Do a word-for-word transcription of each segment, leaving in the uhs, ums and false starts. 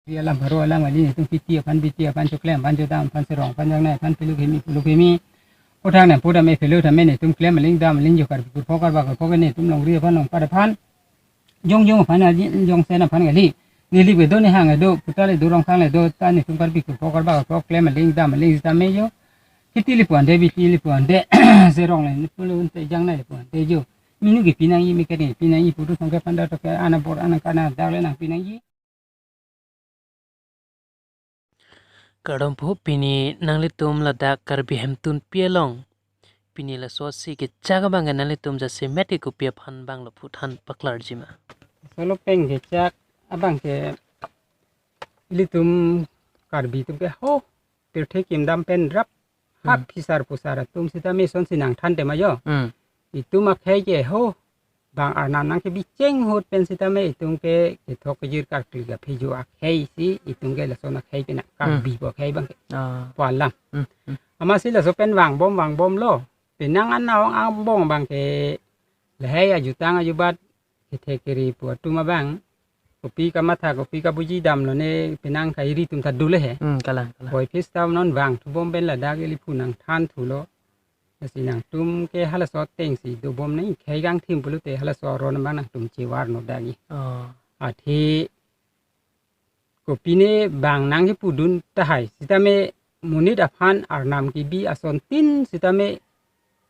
Ri alam pharo alam kali, netum kiti aphan, biti aphan, choklem aphan, chodam aphan, cherong aphan, jangnai aphan, pelu kimi, pelu kimi. Kotang ne, pura me pelu tame netum klem aling dam aling jo Karbi kurpho, Karba kurpho ke netum longri aphan, longpat aphan, jongjong aphan, aji jongsen aphan kali. Neli kedo, nehang kedo, puta le do, Rongkhang le do, ta netum Karbi kurpho, Karba kurpho klem aling dam aling sitame jo. Kiti le puan de, biti le puan de, cherong le pulu te, jangnai le puan de jo. Minu ke pinangji, meket ke pinangji, putu song ke panda to ke, ana bor ana kana dak le nangpinangji. Kardom po, pini nanglitum ladak Karbi Hemtunpi along, pini laso si kechak abang ke nanglitum jasemet ke kopi aphan abang lapu than paklarji ma? Solo peng kechak abang ke ilitum Karbi atum ke ho, pirthe kim dam pen rap, hap Hmm. phisar pusar atum sitame ison si nangthan tema jo. Hmm. Itum akhei ke ho, bang arnam nangkebi cheng ahut pen sitame itum ke kethok kejir karkli kaphejo akhei si itum ke lason akhei pen Hmm. Karbi pu akhei abang ke Ah. pu alam. Hmm. Hmm. Amatsi laso pen vangbom vangbomlo. Penang an ong angbong abang ke lahai ajutang ajubat kethe kere pu atum abang, kopi kamatha, kopi kabuji damlo ne, penang kairi atum ta dole he. Hmm, kalang, kalang. Puvoiphit seta non vangthubom pen ladak ili phu nangthanthulo. Lasi nangtum ke halaso ateng si dobom nang khei kangthim pulote halaso aron abang nangtum chevar no dagi. Oh. Athe kopine bang nangkepudun tahai sitame monit aphan arnam kebi asontin sitame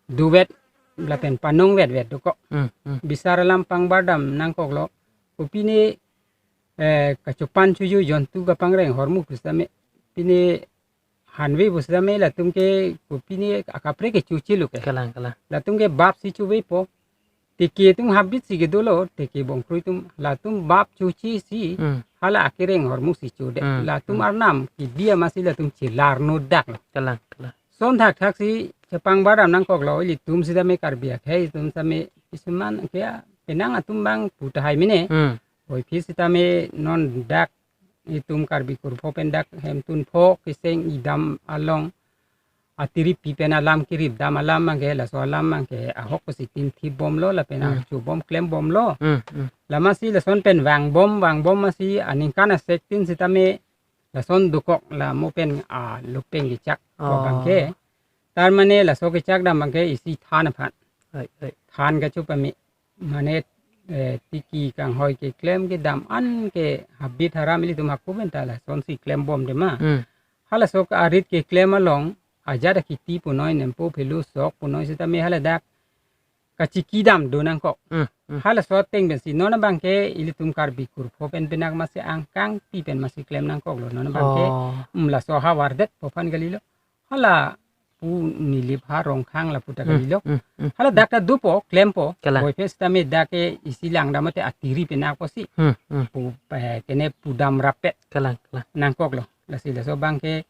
duvet lapen panong vetvet dokok. Hmm, hmm. Bisar alam pangbardam nangkoklo. Kopine, eh, kachopan chojo jontu kapangreng ahormu pusitame, pine hanve pusitame latum ke kopine akaprek ke chochelo ke. Kalang, kalang. Latum ke bap si chovepo. Teke atum habit si kedolo, teke bongkrui atum, latum bap choche si, Hmm. hala akereng ahormu si chode. Hmm, Latum hmm. arnam kebi amatsi latum chelar no dak. Kalang, kalang. Son thakthak si chepangbardam nangkoklo, ilitum sitame Karbi akhei atum sitame kisuman ke penang atum abang pu tahai mene. Hmm. Puvoiphit sitame non dak itum Karbi kurpho pen dak Hemtunpho keseng idam along atiripi pen alam kerip dam alam abang ke, laso alam abang ke ahok si tin thip bomlo lapen Hmm. archubom klembomlo. Hmm, hmm. Lamatsi lason pen vangbom vangbom amatsi aningkan asek tin sitame lason dokok, la mo pen a lupeng kechak Oh. abang ke. Tar mane laso kechak dam abang ke isi than aphan. Hai, hai. Than kachu pame mane, eh, tiki kanghoi keklem kedam an ke habit haram ilitum hako pen ta lason si klembom tema. Hmm. Halaso ke arit keklem along ajat akhiti punoi nempo phelu sok punoi sitame haladak kachiki dam do nangkok. Hmm, hmm. Halaso ateng pensi non abang ke ilitum Karbi kurpho pen penak amatsi angkangpi pen amatsi klem nangkoklo non abang ke. Oh. Hmm, laso havar det po aphan kalilo. Hala pu Nilip ha Rongkhang lapu ta Hmm, kalilo. hmm, hmm. Haladak ta dopo, klempo. Kalang. Puvoiphit sitame dak ke isi langdam mate atiri penak apotsi. Hmm, hmm. Pu, eh, kene pudam rappet Kalang, kalang. nangkoklo. Lasi laso abang ke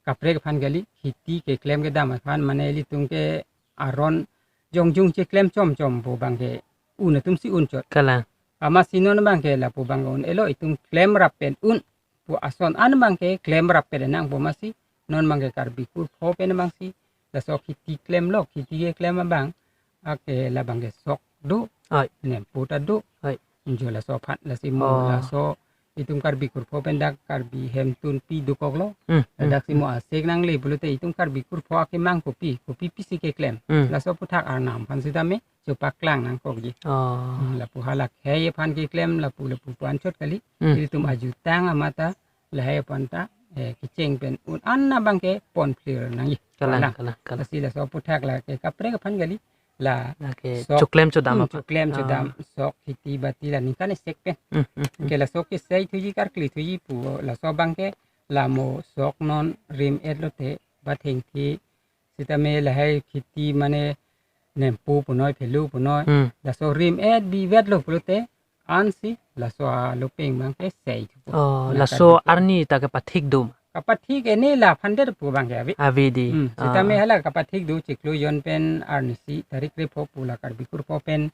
kaprek aphan kali, khiti keklem kedam aphan mane ilitum ke aron jongjung cheklem chomchom pu abang ke un atum si unchot. Kalang. Amatsi non abang ke lapu abang un-elo, itum klem rap pen un pu ason an abang ke klem rap pen nangpo amatsi non abang ke Karbi kurpho pen abang si laso khiti klemlo, khiti keklem abang ake labang ke sok do, Hai. nempo ta do. Hai. Injo laso aphan lasi mo Oh. laso itum Karbi kurpho pen dak Karbi Hemtunpi dokoklo. Hmm, hmm, Ladak si mo hmm. asek nangle pulote itum Karbi kurpho akemang kopi, kopi pisi keklem. Hmm. Laso aphuthak arnam aphan sitame chepaklang nangkokji. Oh. Hmm, lapu hala khei aphan keklem, lapu lapu pu anchot kali. Hmm. Ilitum ajutang amat ta lahai aphan ta, eh, kecheng pen un an abang ke ponphlir nangji. Kalang, Kalang. kalang, kalang. Lasi laso aphuthak la ke kaprek aphan kali. La Lake sok, choklem chodam hmm, apa? choklem Ah. chodam, sok khiti bati la ningkan esek pen. Hmm, hmm, hmm. Ke laso ke sei thuji karkli thuji pu laso abang ke la mo sok non rim et lote ba thengthi sitame lahai khiti mane nempo punoi phelu punoi. Hmm. Laso rim et bivetlo pulote ansi laso alupeng abang ke sei thupo. Oh, Nangkan laso thupo. arni ta kepathik do ma? Kapathik ene la phandet pu abang ke ave. Ave di. Hmm, sitame Ah. hala kapathik do chiklo jon pen arnisi tarik repho pu la Karbi kurpho pen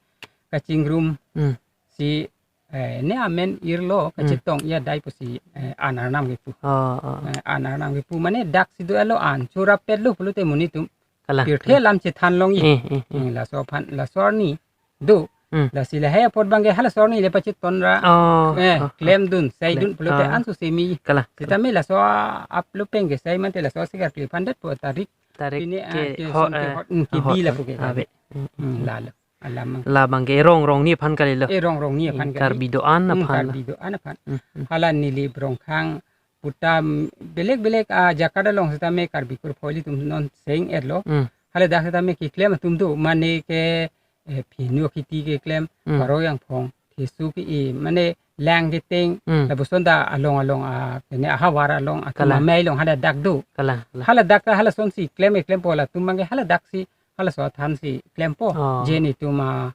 kachingrum Hmm. si, eh, ne amen irlo Hmm. kachetong iya dai pusi, eh, an arnam kepu. Oh, oh. Eh, an arnam kepu mane dak si do-etlo an chorap petlo pulote monit atum Kalang, pirthe kalang. lam chethan longji. Eh, eh, eh. Hmm, laso aphan, laso arni do Hmm. Lasi lahai apot abangke halaso arni le pacheton ra. Oh, eh, oh, oh. Klemdun, saidun, klemdun pulote, ah, anso semi. Kalang. Sitame laso a-, aplo pen ke sai mate laso si karkli aphan det po tarik. Tarik pini, ah, ke ke ho, son ke eh, hot, hmm, ke hot, di lapu ke ave. Kali. Hmm, hmm, hmm, hmm. Lalo. Alam abang. Labangke rong rongni aphan kalilo. Eh, rong rongni aphan, hmm, kali. Karbi do-an, hmm, aphan la. Karbi do-an aphan. Hmm, hmm. Hala Nilip Rongkhang puta, mm, belek belek ajaga along sitame Karbi kurpho ilitum non seng-etlo. Hmm. Haladak sitame keklem atum do, mane ke, eh, phinu akhiti keklem, hmm, Paro Jangphong, Thesu ke-e, mane lang keteng, hmm, lapuson ta along along, ah, kene ahavar along, atum, kalang, amei along haladak do. Kalang, kalang. Haladak ta halasonsi klem, eh, klempo, latum abangke haladak si, halaso athan si klempo. Oh. Je netum, ah,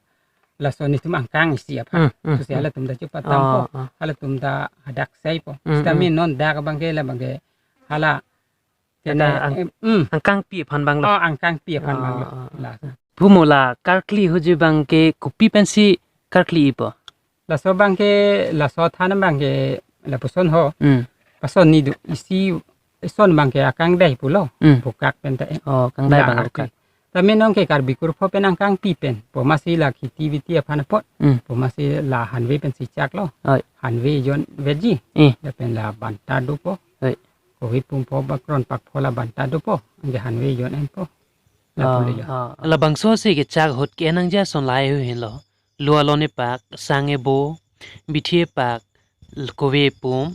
laso netum angkang isi aphan. Hmm, hmm, hmm. Susi halatum ta chepatampo. Oh, oh. Halatum ta hadak saipo. Hmm, sitame, hmm, non dak abangke labangke hala. Kata tene, ang-, em, hmm, angkangpi aphan abanglo. Oh, angkangpi aphan, oh, abanglo. Oh, oh. La. Pu mo la karkli ahutji abangke kopi pensi karkli-ipo? Laso abangke, laso athan abangke lapuson ho. Hmm. Pason ni do, isi ison abangke akangdai pulo. Hmm. Bukak pen ta, eh. Oh, kangdai, la, bang arti bukak. Tame nonke Karbi kurpho pen angkangpi pen. Pu masi la khiti biti aphan apot. Hmm. Pu masi la hanve pensi chaklo. Oi. Hanve jon veji. Eh. Lapen la banta dopo. Oi. Kohit pumpho ba kron pakpho la banta dopo. Anke hanve jon enpo. La, oh, pule jo. Oh, oh. Labangso si kechak ahut ke-en nangji ason lahai ahin lo. Lo alon epak, sang ebo, bithi epak, kove epum,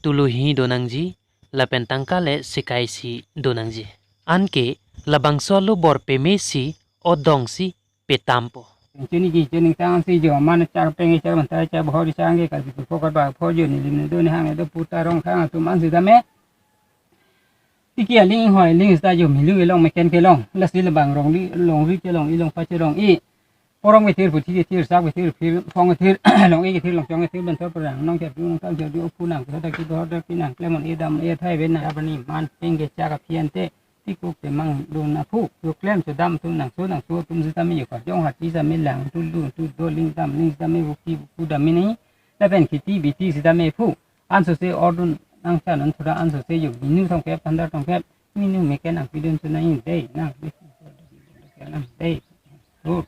tuluhi do nangji, lapen tangka le sekai isi do nangji. Anke labangso lo bor pemesi, odong si petampo. Chini ji, chini tang si jo, man char peng char banta char bohor char anke Karbi kurpho Karbi pho jo, nelim nedo nehang nedo puta Rongkhang atum an sitame. Tiki aling hoi ling sita jo milu elong meken kelong. Lasi labang rongli, longri kelong, ilong pache rong-e. Porong kethir, puthi kethir, sak kethir, phir, phong kethir, long-e kethir, longchong kethir, bento perang, nong kethir, nong tang kethir, opu nang, kethir, kethir, kethir, nang, klemon edam, ethai ven nang, apani man, peng kechak aphi ante, tikuk temang dun aphu, yo klem so dam tum nang so, nang so tum sitame yo kajong hati sitame lang, tu lu, tu do ling dam, ling sitame buki, buku dam ini, lapen khiti biti sitame phu, anso se ordun nang chan, an thura anso se yo, minu tongkep, thandar tongkep, minu meken nang pidun so nang dei, nang, nang dei, so.